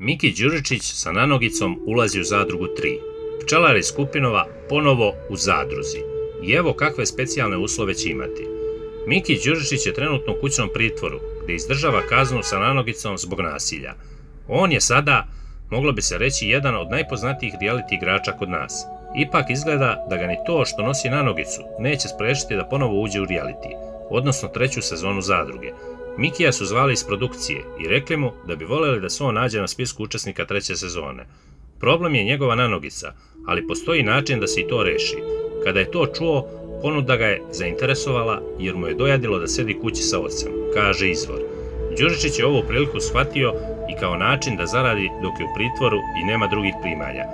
Miki Đuričić sa nanogicom ulazi u zadrugu 3. Pčelar iz Kupinova ponovo u zadruzi. I evo kakve specijalne uslove će imati. Miki Đuričić je trenutno u kućnom pritvoru, gde izdržava kaznu sa nanogicom zbog nasilja. On je sada, moglo bi se reći, jedan od najpoznatijih reality igrača kod nas. Ipak izgleda da ga ni to što nosi nanogicu neće sprečiti da ponovo uđe u reality, odnosno 3. sezonu zadruge. Mikija su zvali iz produkcije i rekli mu da bi voljeli da se on nađe na spisku učesnika 3. sezone. Problem je njegova nanogica, ali postoji način da se i to reši. Kada je to čuo, ponuda ga je zainteresovala jer mu je dojadilo da sedi kući sa ocem, kaže izvor. Đuričić je ovu priliku shvatio i kao način da zaradi dok je u pritvoru i nema drugih primanja.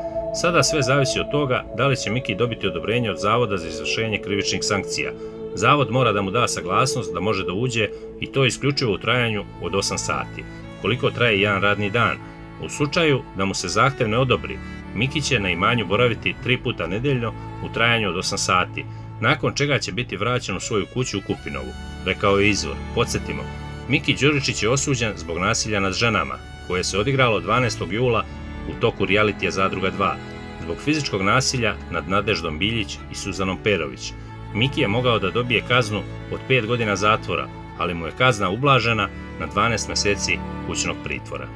Sada sve zavisi od toga da li će Miki dobiti odobrenje od Zavoda za izvršenje krivičnih sankcija. Zavod mora da mu da saglasnost da može da uđe i to isključivo u trajanju od 8 sati, koliko traje jedan radni dan. U slučaju da mu se zahtev ne odobri, Miki će na imanju boraviti 3 puta nedeljno u trajanju od 8 sati, nakon čega će biti vraćen u svoju kuću u Kupinovu, rekao je izvor. Podsjetimo, Miki Đuričić je osuđen zbog nasilja nad ženama, koje se odigralo 12. jula u toku realitija Zadruga 2, zbog fizičkog nasilja nad Nadeždom Biljić i Suzanom Perović. Miki je mogao da dobije kaznu od 5 godina zatvora, ali mu je kazna ublažena na 12 meseci kućnog pritvora.